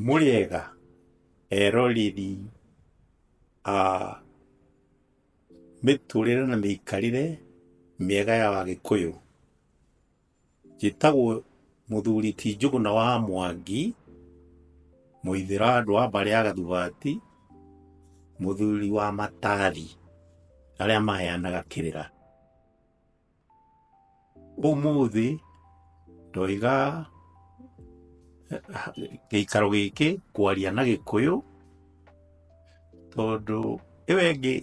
Mũrĩega eroreri a mĩtũrĩre na mĩikarĩre mĩega ya Agĩkũyũ. Njĩtagwo mũthuri ti Njũgũna wa Mwangi, mũithĩrandũ wa mbarĩ ya Gathubati, mũthuri wa matathi arĩa maheanaga kĩrĩra. Ũmũthĩ ndoiga gĩikaro gĩkĩ kwaria na Gĩkũyũ tondũ ĩyo ĩngĩ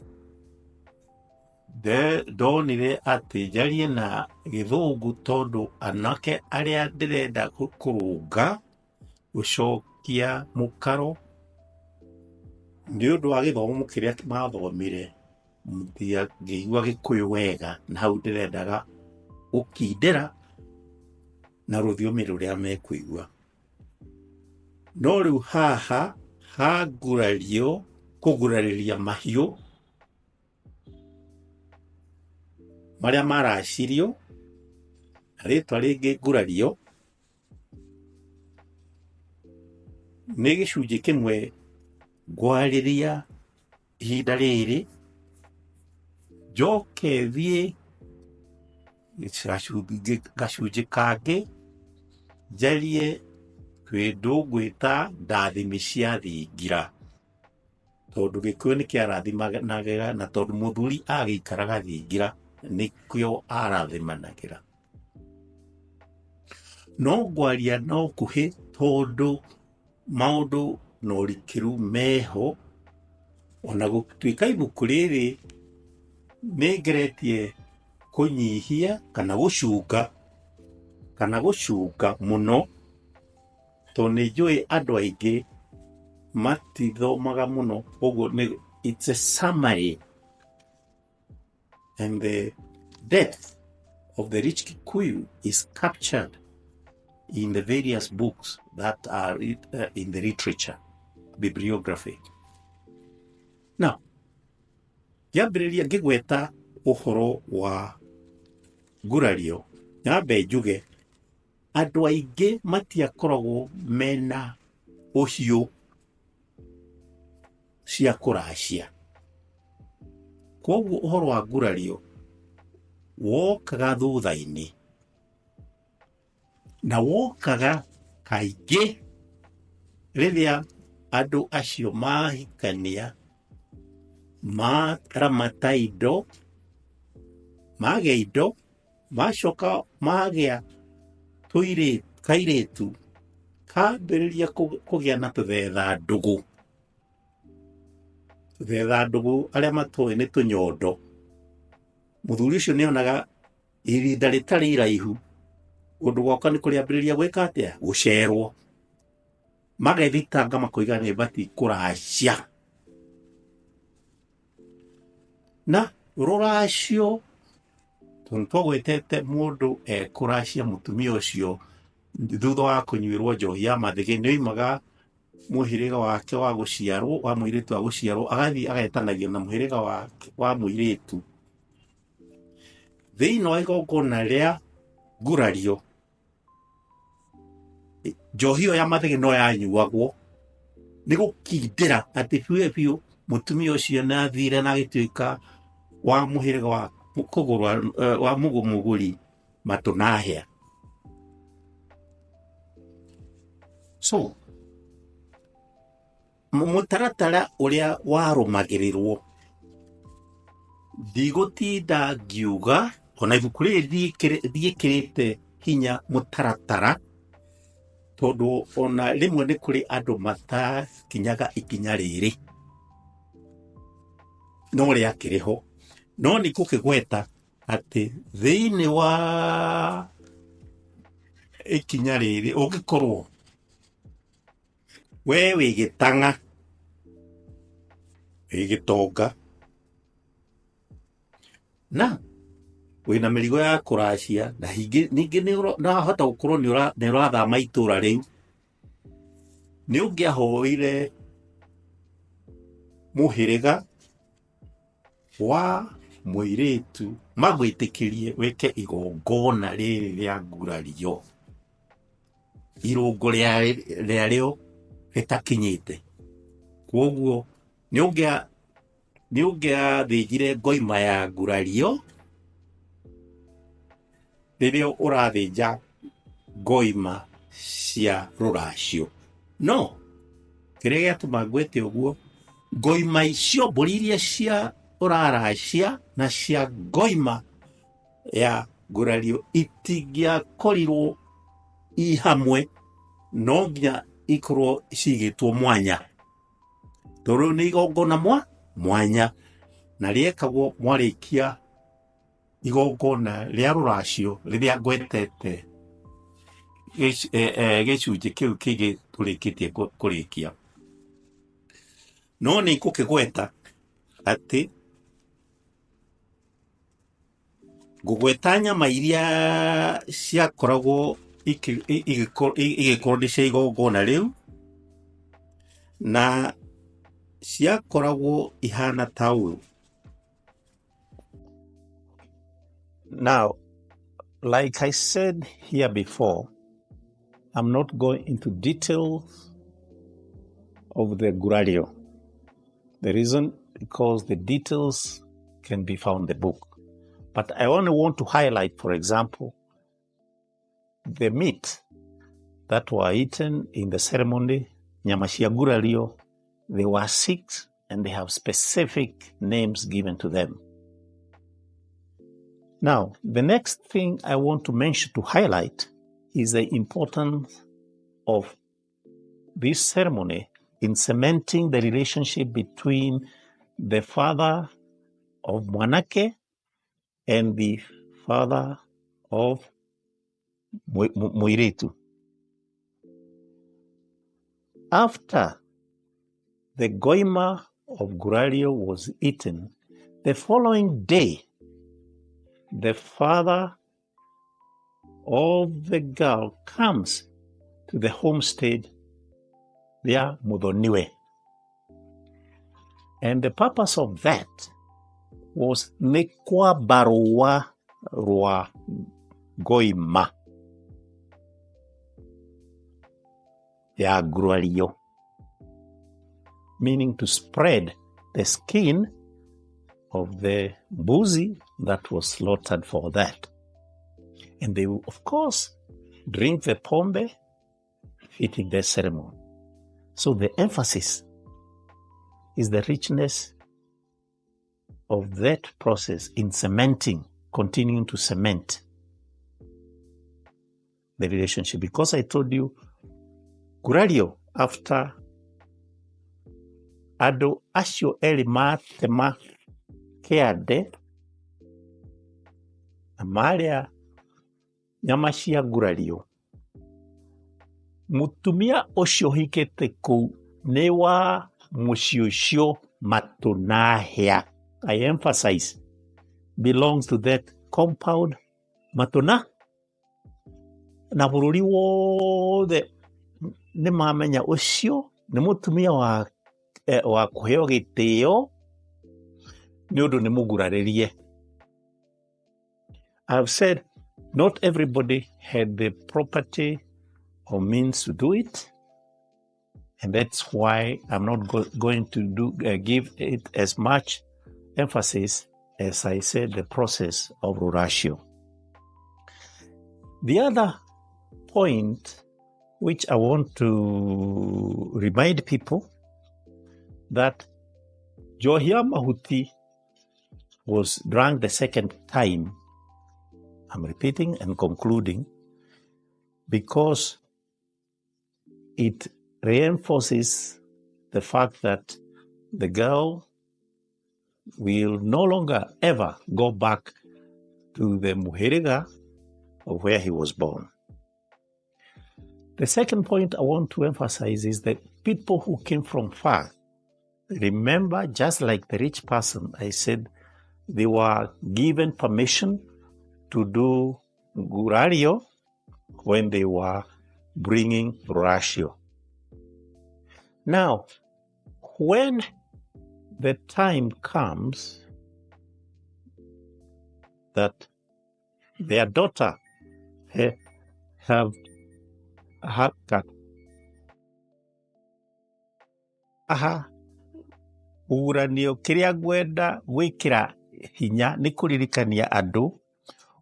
ndonire atĩ njarie na Gĩthũngũ tondũ anake arĩa ndĩrenda kũrũnga gũcokia mũkaro nĩ ũndũ wa gĩthomo kĩrĩa mathomire matiangĩigua Gĩkũyũ wega, na hau ndĩrendaga gũkindĩra na rũthiomi rũrĩa mekũigua. No rĩu haha hangurario kũgurarĩria mahiũ marĩa maracirio, na rĩtwa rĩngĩ ngurario, nĩ gĩcunjĩ kĩmwe ngwarĩria ihinda rĩrĩ, njoke thiĩ gacunjĩ kangĩ njarie kĩndũ ngwĩta ndathimi cia thingira, tondũ Gĩkũyũ nĩ kĩarathimanagĩra na tondũ mũthuri agĩikaraga thingira nĩkĩo arathimanagĩra. No ngwaria na ũkuhĩ tondũ maũndũ na ũrikĩru meho, ona gũtuĩka ibuku rĩrĩ nĩ ngeretie kũnyihia kana gũcunga kana gũcunga mũno, tondũ nĩ njũĩ andũ aingĩ matithomaga mũno, ũguo nĩ it's a summary and the depth of the rich Kikuyu is captured in the various books that are in the literature, bibliography. Now, ngĩambĩrĩria ngĩgweta ũhoro wa ngurario, nyambe njuge andũ aingĩ matiakoragwo mena ũhiũ cia kũracia. Kwoguo ũhoro wa ngurario wokaga thutha-inĩ na wokaga kaingĩ rĩrĩa andũ acio mahikania maramata indo, magĩa indo, macoka magĩa tũirĩtu kairĩtu kambĩrĩria kũgĩa na tũthetha ndũgũ. Tũthetha ndũgũ arĩa matoĩ nĩ tũnyondo. Mũthuri ũcio nĩ onaga ihinda rĩtarĩ iraihu kũndũ gwakwa nĩ kũrĩambĩrĩria gwĩka atĩa? Gũcerwo. Magethitanga makoiga nĩ batiĩ kũracia. Na rũracio tondũ twagwetete mũndũ ekũracia mũtumia ũcio thutha wa kũnyuĩrwo njohi ya mathĩgĩ nĩ oimaga mũhĩrĩga wake wa gũciarwo wa mũirĩtu wa gũciarwo agathiĩ agetanagia na mũhĩrĩga wake wa mũirĩtu thĩinĩ wa igongona rĩa ngurario. Njohi ĩyo ya mathĩgĩ no yanyuagwo nĩ gũkindĩra atĩ biũ biũ mũtumia ũcio nĩ athire na agĩtuĩka wa mũhĩrĩga wa kũgũrwa wa mũgũri matũ na hĩa. So mũtaratara ũrĩa warũmagĩrĩrwo ndigũtinda ngiuga ona ibuku rĩrĩ ndiĩkĩrĩte hinya mũtaratara tondũ ona rĩmwe nĩ kũrĩ andũ matakinyaga ikinya rĩrĩ no rĩakĩrĩ ho, no nĩ ngũkĩgweta atĩ thĩinĩ wa ikinya rĩrĩ ũngĩkorwo we wĩ gĩtang'a, wĩ gĩtonga na wĩna mĩrigo ya kũracia na ningĩ nĩwahota gũkorwo nĩ ũrathama itũra rĩu, nĩ ũngĩahoire mũhĩrĩga wa mũirĩtu magwĩtĩkĩrie wĩke igongona rĩrĩ rĩa ngurario. Irũngo rĩarĩo Gĩtakinyĩte. Kwoguo nĩ ũngĩathĩnjire ngoima ya ngurario rĩrĩa ũrathĩnja ngoima cia rũracio. No kĩrĩa gĩatũma ngwĩte ũguo, ngoima icio, mbũri iria cia ũraracia na cia ngoima ya ngurario itingĩakorirwo i hamwe, no nginya ikorwo cigĩtwo mwanya, tondũ nĩ igongona mwanya na rĩekagwo mwarĩkia igongona rĩa rũracio rĩrĩa ngwetete gĩcunjĩ kĩu kĩngĩ tũrĩkĩtie kũrĩkia. No nĩ ngũkĩgweta atĩ ngũgweta nyama iria ciakoragwo igĩkorwo nĩ cia igongona rĩu, na ciakoragwo ihana ta ũũ. Now, like I said here before, I'm not going into details of the Gurario. The reason, because the details can be found in the book. But I only want to highlight, for example, the meat that were eaten in the ceremony, nyama cia ngurario. There were 6, and they have specific names given to them. Now, the next thing I want to mention, to highlight, is the importance of this ceremony in cementing the relationship between the father of mwanake and the father of Muiritu. After the goima of Gurario was eaten, the following day, the father of the girl comes to the homestead there, Muthoniwe. And the purpose of that was nĩ kwamba rũa rwa ngoima ya ngurario, meaning to spread the skin of the mbuzi that was slaughtered for that. And they will, of course, drink the pombe fitting the ceremony. So the emphasis is the richness of that process in cementing, continuing to cement the relationship. Because I told you, Gurario, after andũ acio erĩ matema kĩande na marĩa nyama cia ngurario, mũtumia ũcio ũhikĩte kũu nĩ wa mũciĩ ũcio matũ na hĩa. I emphasize, belongs to that compound matũ na bũrũri wothe nĩ mamenya ũcio nĩ mũtumia wa kũheo gĩtĩo nĩ ũndũ nĩ mũgurarĩrie. I have said not everybody had the property or means to do it, and that's why I'm not going to give it as much emphasis as I said the process of Ruracio. The other point which I want to remind people that njohi ya mahuti was drunk the second time. I'm repeating and concluding because it reinforces the fact that the girl will no longer ever go back to the Muhiriga of where he was born. The second point I want to emphasize is that people who came from far, remember, just like the rich person, I said they were given permission to do Gurario when they were bringing Ruracio. Now, when the time comes that their daughter have got Haha ũguranio kĩrĩa ngwenda gwĩkĩra hinya nĩ kũririkania andũ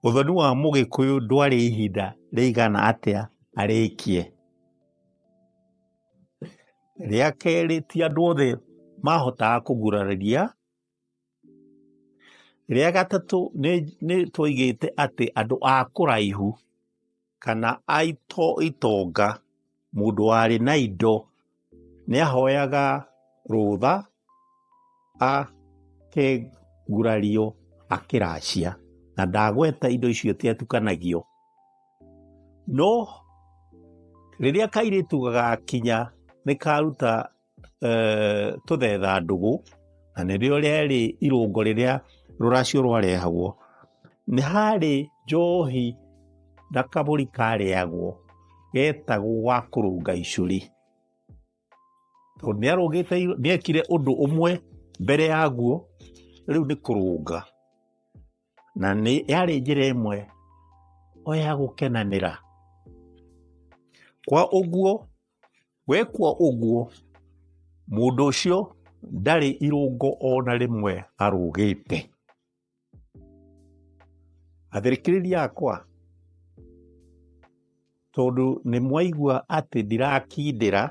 ũthoni wa mũgĩkũyũ ndwarĩ ihinda rĩigana atĩa arĩkie. Rĩa kerĩ ti andũ othe mahotaga kũgurarĩria. Rĩa gatatũ nĩ twoigĩte atĩ andũ a kũraihu kana a itonga, mũndũ warĩ na indo nĩ ahoyaga rũtha akegurario akĩracia, na ndagweta indo icio itiatukanagio. No rĩrĩa kairĩtu gagakinya nĩ karuta tũthetha ndũgũ, na nĩrĩo rĩarĩ irũngo rĩrĩa rũracio rwarehagwo, nĩ harĩ njohi na kabũri karĩagwo getagwo wa kũrũnga icũrĩ. Tondũ nĩarũgĩte, nĩekire ũndũ ũmwe mbere yaguo, rĩu nĩ kũrũnga. Na nĩ yarĩ njĩra ĩmwe o ya gũkenanĩra. Kwa ũguo, wekwo ũguo, mũndũ ũcio ndarĩ irũngo ona rĩmwe arũgĩte. Athikĩrĩria akwa, tondũ nĩ mwaigua atĩ ndirakindĩra,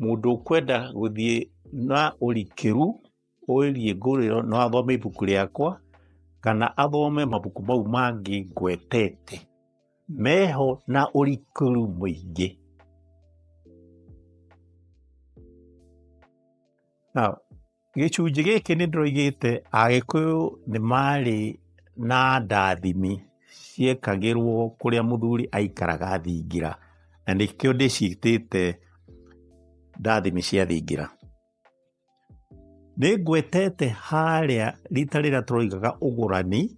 mũndũ ũkwenda gũthiĩ na ũrikĩru wĩgiĩ ngũrĩro no athome ibuku rĩakwa kana athome mabuku mau mangĩ ngwetete meho na ũrikĩru mũingĩ. Now, gĩcunjĩ gĩkĩ nĩ ndĩroigĩte Agĩkũyũ nĩ marĩ na ndathimi ciekagĩrwo kũrĩa mũthuri aikaraga thingira, na nĩkĩo ndĩciĩtĩte ndathimi cia thingira. Nĩ ngwetete harĩa rita rĩrĩa tũroigaga ũgũrani,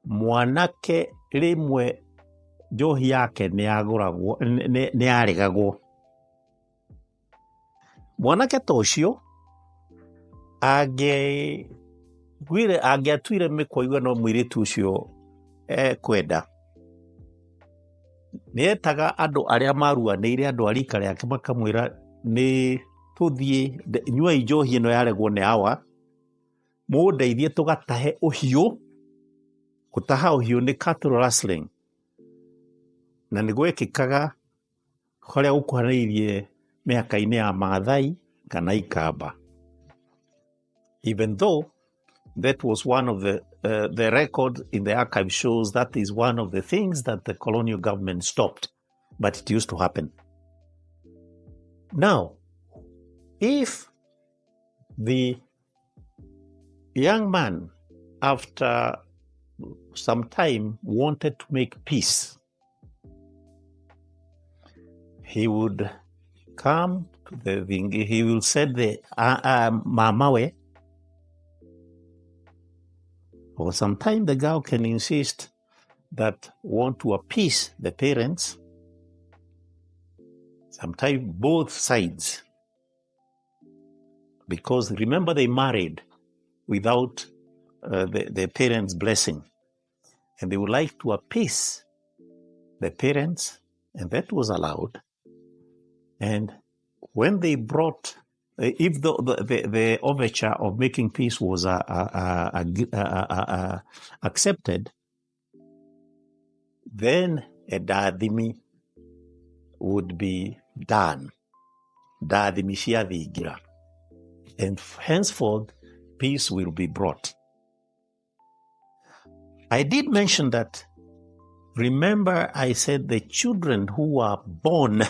mwanake rĩmwe njohi yake nĩ yagũragwo, nĩ yaregagwo. Mwanake ta ũcio angĩatuire mĩkwa aigue no mũirĩtu ũcio ekwenda, nĩetaga andũ arĩa maruanĩire, andũ a rika rĩake, makamwĩra nĩ tũthiĩ, nyuai njohi ĩno yaregwo nĩ awa, mũndeithie tũgatahe ũhiũ. Gũtaha ũhiũ nĩ cattle rustling, na nĩ gwekĩkaga harĩa gũkuhanĩrĩirie mĩhaka-inĩ ya Maathai kana Ikamba. Even though that was one of the record in the archive shows that is one of the things that the colonial government stopped, but it used to happen. Now, if the young man, after some time, wanted to make peace, he would come to the thing, he will set the mamawe, or sometimes the girl can insist that want to appease the parents, sometimes both sides, because remember they married without the parents' blessing, and they would like to appease the parents, and that was allowed. And when they brought, if the overture of making peace was accepted, then a dathimi would be done. Dathimi cia thingira. And henceforth, peace will be brought. I did mention that, remember I said the children who were born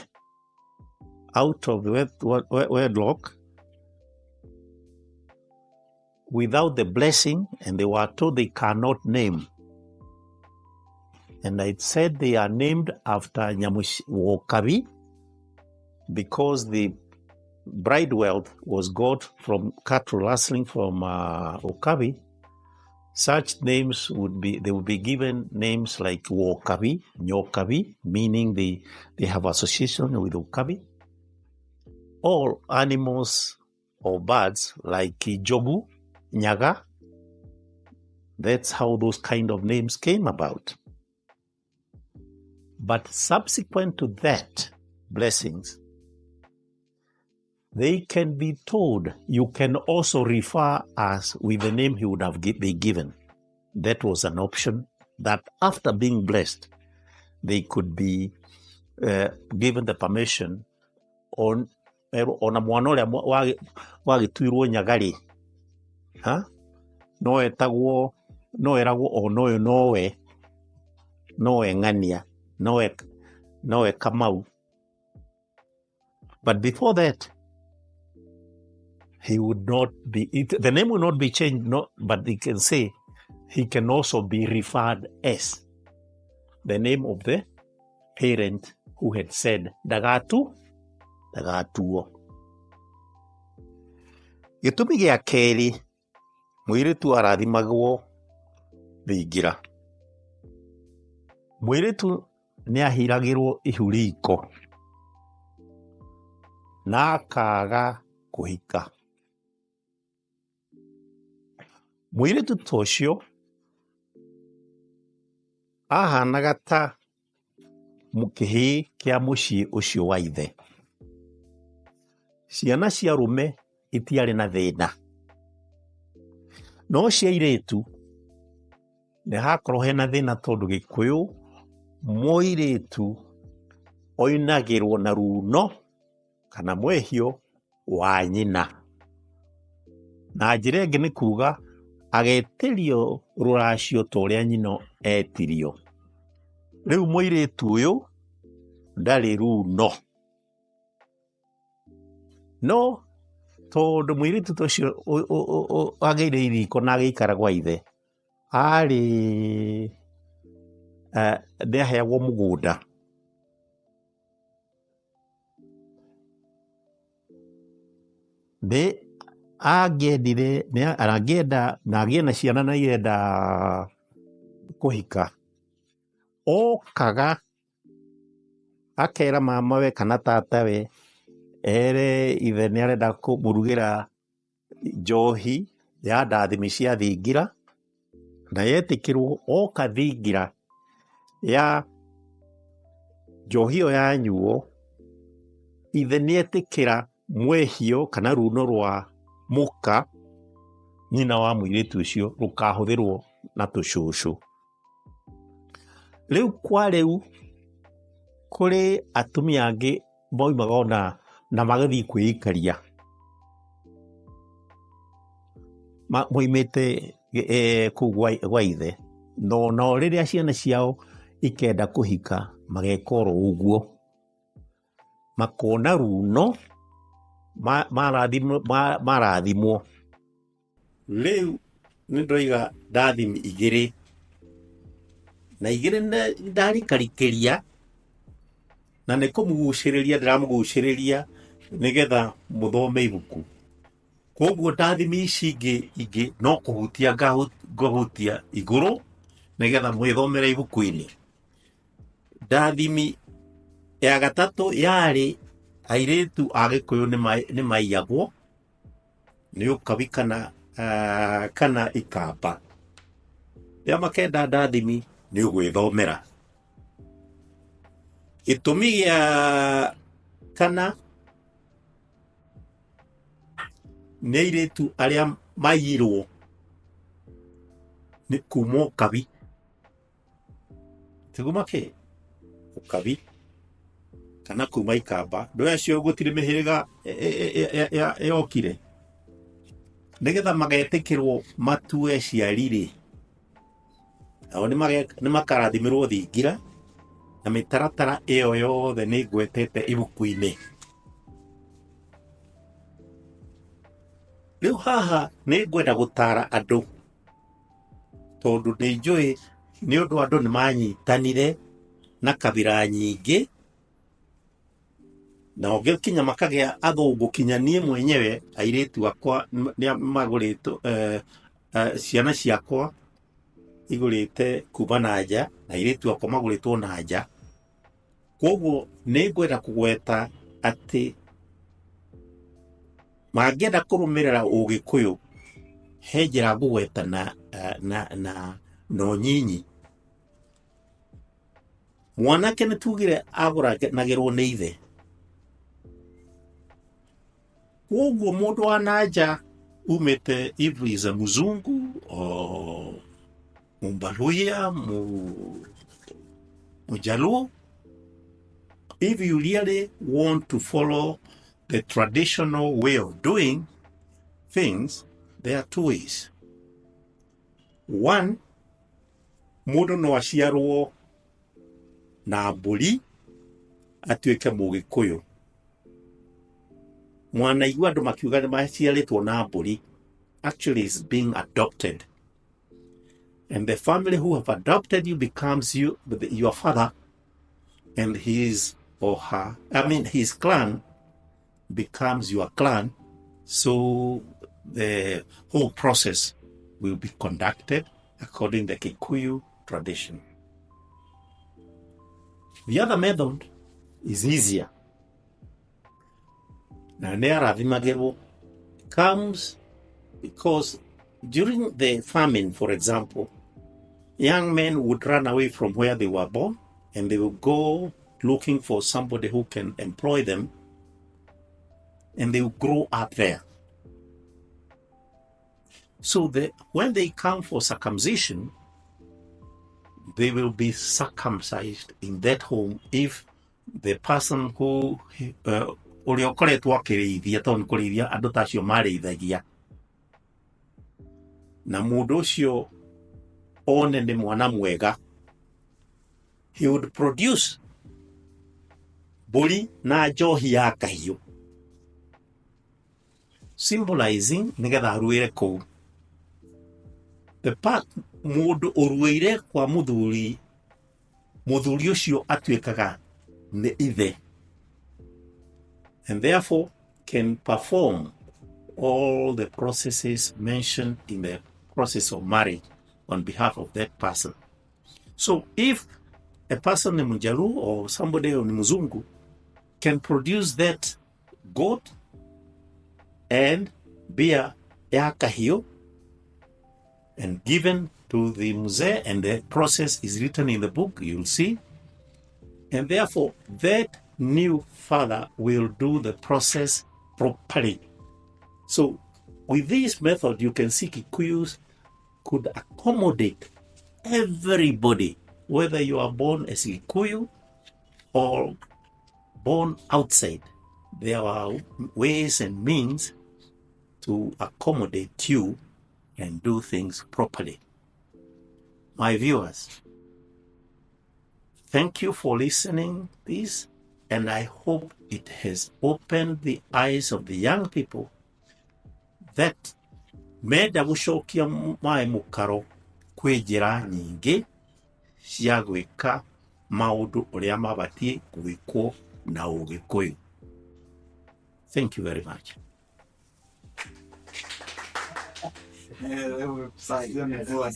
out of wedlock without the blessing, and they were told they cannot name. And I said they are named after Nyamush Wokabi because the bride wealth was got from cattle rustling from Okabi. Such names would be, they would be given names like Wokabi, Nyokabi, meaning they have association with Okabi. All animals or birds like Jogu, Nyaga, that's how those kind of names came about. But subsequent to that blessings, They can be told, you can also refer us with the name he would have been given. That was an option that after being blessed, they could be given the permission on ona mwana ũrĩa wagĩtuirwo nyagarĩ, ha? No etagwo, no eragwo ona ũyũ nowe, nowe ng'ania, nowe Kamau. But before that, he would not be, it, the name will not be changed, no, but they can say he can also be referred as the name of the parent who had said, Dagatu, Dagatuo. Gĩtũmi gĩa kerĩ, mũirĩtu arathimagwo thingira. Mũirĩtu nĩ ahiragĩrwo ihu riko na akaga kũhika. Mũirĩtu ta ũcio ahanaga ta kĩhĩĩ kĩa mũciĩ ũcio wa ithe. Ciana cia arũme itiarĩ na thĩna, no cia airĩtu nĩ hakorwo hena thĩna tondũ Gĩkũyũ mũirĩtu oinagĩrwo na runo kana mwĩhio wa nyina. Na njĩra ĩngĩ nĩ kuga agetĩrio rũracio ta ũrĩa nyina etirio. Rĩu mũirĩtu ũyũ ndarĩ runo. No tondũ mũirĩtu ta ũcio agĩire iriko na agĩikara gwa ithe, arĩ nĩ aheagwo mũgũnda. Nĩ angĩendire, nĩ angĩenda na agĩe na ciana na irenda kũhika, okaga akera mamawe kana tatawe ere ithe nĩ arenda kũmũrugĩra njohi ya ndathimi cia thingira, na yetĩkĩrwo oka thingira ya njohi ĩyo yanyuo, ithe nĩ etĩkĩra mwĩhio kana runo rwa mũka nyina wa mũirĩtu ũcio rũkahũthĩrwo na tũcũcũ. Rĩu kwa rĩu kũrĩ atumia angĩ moimaga ona na magathiĩ kwĩikaria moimĩte kũu gwa ithe, no nao rĩrĩa ciana ciao ikenda kũhika mageka oro ũguo, makona runo marathimwo. Rĩu nĩ ndoiga ndathimi igĩrĩ na igĩrĩ ndarikarikĩria na nĩ kũmũgucĩrĩria ndĩramũgucĩrĩria nĩgetha mũthome ibuku. Koguo ndathimi ici ingĩ no kũhutia ngahutia igũrũ nĩgetha mwĩthomere ibuku-inĩ. Ndathimi ya gatatũ yarĩ airĩtu a Gĩkũyũ nĩ maiyagwo nĩ ũkabi kana ikamba. Rĩrĩa makenda ndathimi nĩ ũgwĩthomera. Gĩtũmi gĩa kana nĩ airĩtu arĩa maiyirwo nĩ kuma ũkabi. Ti kuma kĩ? Ũkabi kana kuma ikamba. Ndũĩ acio gũtirĩ mĩhĩrĩga yokire nĩgetha magetĩkĩrwo matue ciari rĩ, nao nĩ makarathimĩrwo thingira na mĩtaratara ĩyo yothe nĩ ngwetete ibuku-inĩ. Rĩu haha nĩ ngwenda gũtara andũ tondũ nĩ njũĩ nĩ ũndũ andũ nĩ manyitanire na kabira nyingĩ na ũngĩ kinya makagĩa athũngũ kinya niĩ mwenyewe airĩtu akwa nĩ magũrĩtwo, ciana ciakwa igũrĩte kuma na nja na airĩtu akwa magũrĩtwo na nja. Koguo nĩ ngwenda kũgweta atĩ mangĩenda kũrũmĩrĩra ũgĩkũyũ he njĩra ngũgweta na ũnyinyi. Mwanake nĩ tugire agũranagĩrwo nĩ ithe. Koguo mũndũ wa nanja umĩte, if is a muzungu or Mbaluhya, Mujaluo, if you really want to follow the traditional way of doing things, there are two ways. One, mũndũ no aciarwo na mbũri atuĩke Mũgĩkũyũ. Mwanaigua andũ makiuga nĩ maciarĩtwo na mbũri, actually is being adopted. And the family who have adopted you becomes you, your father, and his or her, I mean, his clan becomes your clan. So the whole process will be conducted according to the Kikuyu tradition. The other method is easier. Na nĩ arathimagĩrwo comes because during the famine, for example, young men would run away from where they were born and they would go looking for somebody who can employ them, and they will grow up there. So when they come for circumcision, they will be circumcised in that home if the person who ũrĩa ũkoretwo akĩrĩithia, tondũ nĩ kũrĩithia andũ ta acio marĩithagia, na mũndũ ũcio one nĩ mwana mwega, he would produce mbũri na njohi ya kahiũ, symbolizing nĩgetha aruĩre kũu. The part mũndũ ũruĩire kwa mũthuri, mũthuri ũcio atuĩkaga nĩ ithe, and therefore can perform all the processes mentioned in the process of marriage on behalf of that person. So if a person in Mjaluo or somebody in Mzungu can produce that goat and beer ya kahiũ and given to the mzee, and the process is written in the book, you'll see. And therefore, that new father will do the process properly. So with this method, you can see Kikuyus could accommodate everybody, whether you are born as Kikuyu or born outside. There are ways and means to accommodate you and do things properly. My viewers, thank you for listening this, and I hope it has opened the eyes of the young people that menda gũcokia maĩ mũkaro kwĩ njĩra nyingĩ cia gwĩka maũndũ ũrĩa mabatiĩ gwĩkwo na Ũgĩkũyũ. Thank you very much. É, eu preciso de uma boa.